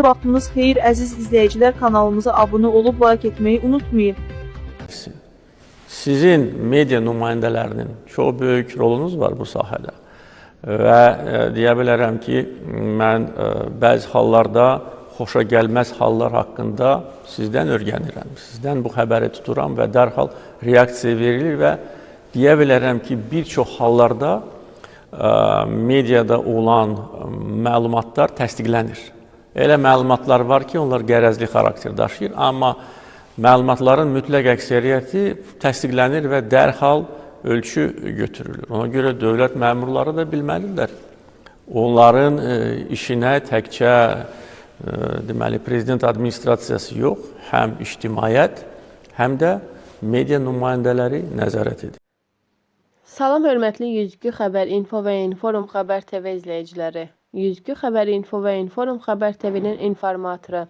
Vaxtınız xeyir əziz izləyicilər, kanalımıza abunə olub like etməyi unutmayın. Sizin media nümayəndələrinin çox böyük rolunuz var bu sahədə. Və deyə bilərəm ki, mən bəzi hallarda xoşa gəlməz hallar haqqında sizdən öyrənirəm. Sizdən bu xəbəri tuturam və dərhal reaksiya verilir və deyə bilərəm ki, bir çox hallarda mediada olan məlumatlar təsdiqlənir. Elə məlumatlar var ki, onlar qərəzli xarakter daşıyır, amma məlumatların mütləq əksəriyyəti təsdiqlənir və dərhal ölçü götürülür. Ona görə dövlət məmurları da bilməlidirlər. Onların işinə təkcə deməli, prezident administrasiyası yox, həm ictimaiyyət, həm də media nümayəndələri nəzarət edir. Salam hörmətli 102 Xəbər Info və Inforum Xəbər TV izləyiciləri. 102 Xəbər Info və Inforum Xəbər TV-nin informatoru.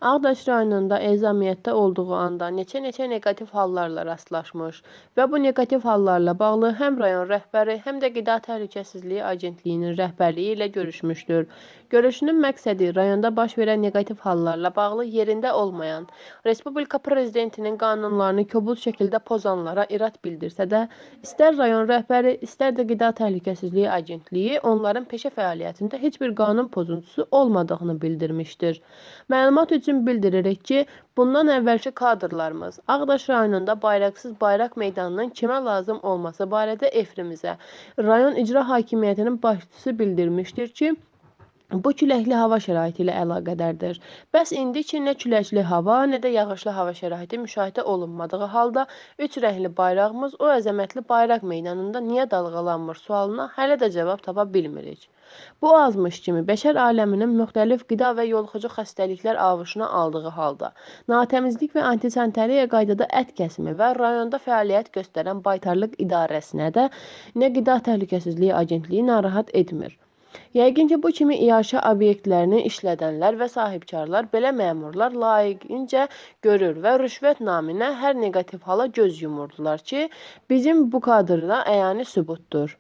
Ağdaş rayonunda ezamiyyətdə olduğu anda neçə-neçə neqativ hallarla rastlaşmış və bu neqativ hallarla bağlı həm rayon rəhbəri, həm də Qida Təhlükəsizliyi Agentliyinin rəhbərliyi ilə görüşmüşdür. Görüşünün məqsədi rayonda baş verən neqativ hallarla bağlı yerində olmayan, Respublika Prezidentinin qanunlarını kobud şəkildə pozanlara irad bildirsə də, istər rayon rəhbəri, istər də Qida Təhlükəsizliyi Agentliyi onların peşə fəaliyyətində heç bir qanun pozuntusu olmadığını bildirmişdir. Məlumat üçün bildiririk ki, bundan əvvəlki kadrlarımız Ağdaş rayonunda bayraqsız bayraq meydanının kimə lazım olması barədə efirimizə rayon icra hakimiyyətinin başçısı bildirmişdir ki, bu küləkli hava şəraiti ilə əlaqədardır. Bəs indi ki, nə küləkli hava, nə də yağışlı hava şəraiti müşahidə olunmadığı halda üç rəngli bayrağımız o əzəmətli bayraq meydanında niyə dalğalanmır sualına hələ də cavab tapa bilmirik. Bu azmış kimi bəşər aləminin müxtəlif qida və yoluxucu xəstəliklər avuşuna aldığı halda, natəmizlik və antisaniteriya qaydada ət kəsimi və rayonda fəaliyyət göstərən baytarlıq idarəsinə də nə Qida Təhlükəsizliyi Agentliyi narahat etmir. Yəqin ki, bu kimi iaşə obyektlərini işlədənlər və sahibkarlar belə məmurlar layiqincə görür və rüşvət naminə hər neqativ hala göz yumurdular ki, bizim bu kadrda əyani sübutdur.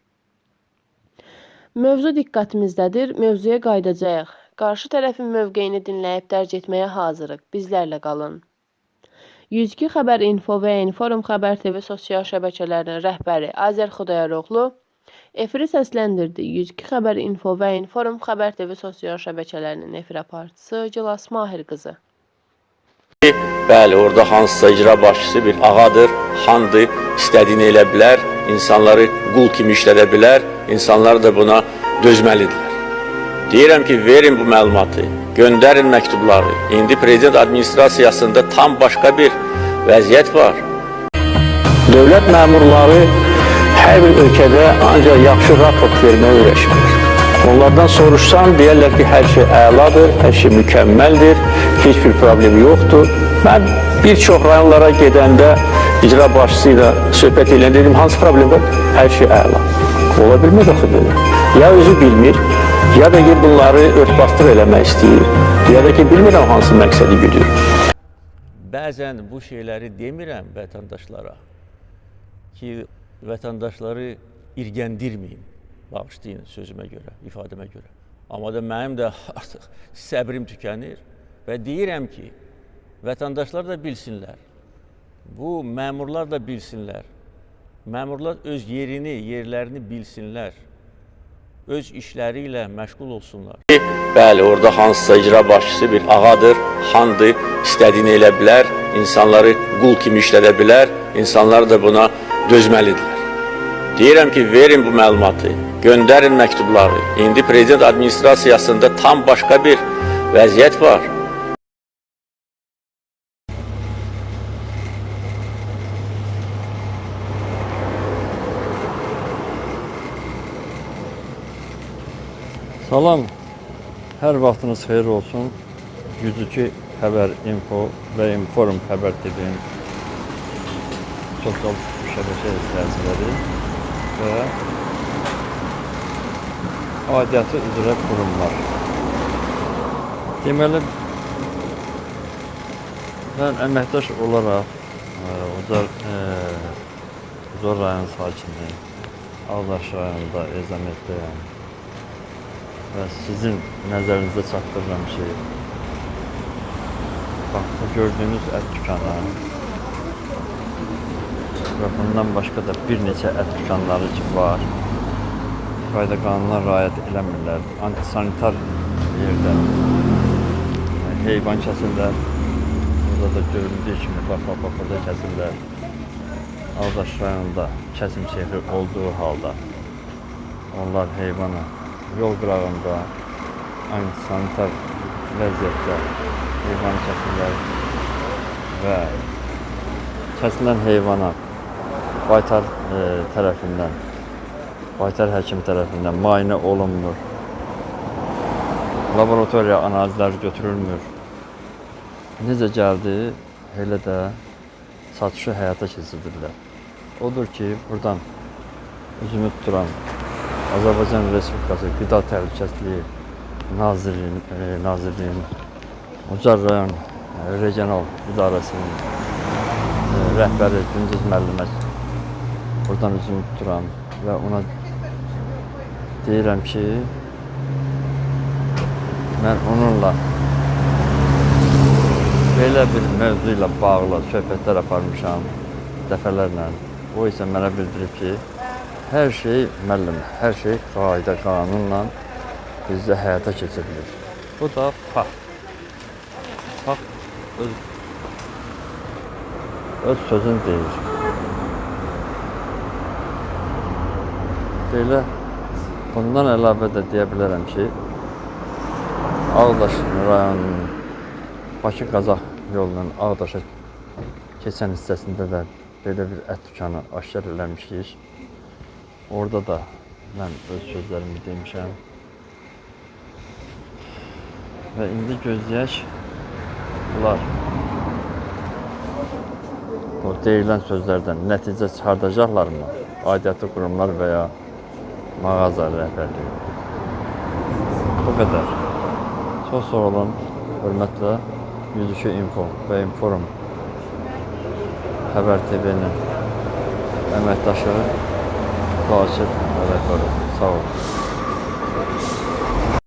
Mövzu diqqətimizdədir, mövzuya qayıdacağıq. Qarşı tərəfin mövqeyini dinləyib dərc etməyə hazırıq. Bizlərlə qalın. 102 Xəbər Info və Inforum Xəbər TV sosial şəbəkələrinin rəhbəri Azər Xudayaroğlu efiri səsləndirdi. 102 Xəbər Info və Inforum Xəbər TV sosial şəbəkələrinin efir aparıcısı Gilas Mahir qızı. Bəli, orada hansısa icra başçısı bir ağadır, xandır, istədiyini elə bilər, insanları qul kimi işlədə bilər, insanlar da buna dözməlidirlər. Deyirəm ki, verin bu məlumatı, göndərin məktubları. İndi prezident administrasiyasında tam başqa bir vəziyyət var. Dövlət məmurları hər bir ölkədə ancaq yaxşı raport verməyə öyrəşmir. Onlardan soruşsan, deyərlər ki, hər şey əladır, hər şey mükəmməldir, heç bir problem yoxdur. Mən bir çox rayonlara gedəndə icra başçısı ilə söhbət eləyəndə dedim, hansı problem var? Hər şey əla. Ola bilməz axı belə. Ya özü bilmir, ya da ki, bunları örtbasdır eləmək istəyir, ya da ki, bilmirəm hansı məqsədi güdür. Bəzən bu şeyləri demirəm vətəndaşlara ki, vətəndaşları irgəndirməyim, bağışlayın sözümə görə, ifadəmə görə. Amma da mənim də artıq səbrim tükənir və deyirəm ki, vətəndaşlar da bilsinlər, bu məmurlar da bilsinlər, məmurlar öz yerini, yerlərini bilsinlər, öz işləri ilə məşğul olsunlar. Bəli, orada hansısa icra başçısı bir ağadır, xandır, istədiyini elə bilər, insanları qul kimi işlədə bilər, insanlar da buna dözməlidirlər. Deyirəm ki, verin bu məlumatı, göndərin məktubları. İndi prezident administrasiyasında tam başqa bir vəziyyət var. Salam, hər vaxtınız xeyir olsun. 102 Xəbər Info və Inforum Xəbər TV-nin sosial şəbəkə izləyiciləri və aidiyyatı üzrə qurumlar. Deməli, mən əməkdaş olaraq Ucar rayon sakini, Ağdaş rayonunda ezamiyyətdəyəm və sizin nəzərinizə çatdırıram ki, Bu gördüyünüz ət dükanı və bundan başqa da bir neçə ət dükanları ki var. Qayda qanuna riayət eləmirlər. Antisanitar yerdə heyvan kəsirlər. Burada da göründüyü kimi bax, bax, bax, burada kəsirlər. Ağdaş rayonunda kəsim sexi olduğu halda onlar heyvanı yol qırağında antisanitar vəziyyətdə heyvanı kəsirlər və kəsilən heyvana baytar tərəfindən, baytar həkim tərəfindən müayinə olunmur. Laboratoriya analizləri götürülmür. Necə gəldi, elə də satışı həyata keçirdirlər. Odur ki, buradan üzümü tuturan Azərbaycan Respublikası Qida Təhlükəsizliyi Nazirliyinin Ucar rayon Regional İdarəsinin rəhbəri Gündüz müəllimə buradan üzümü tuturam və ona deyirəm ki, mən onunla belə bir mövzu ilə bağlı söhbətlər aparmışam dəfələrlə. O isə mənə bildirib ki, hər şey müəllim, hər şey qayda qanunla bizdə həyata keçirilir. Bu da fakt. Fakt öz sözünü deyir. Belə, bundan əlavə də deyə bilərəm ki, Ağdaş rayonunun Bakı-Qazax yolunun Ağdaşa keçən hissəsində də belə bir ət dükanı aşkar eləmişik. Orada da mən öz sözlərimi demişəm. Və indi gözləyək bunlar o deyilən sözlərdən nəticə çıxardacaqlarmı? Aidiyyatı qurumlar və ya mağaza rəhbərliyi. Bu qədər. Çox sağ olun. Hörmətlə 102 Info və Inforum Xəbər TV-nin əməkdaşı Zakir Ələkbərov. Sağ olun.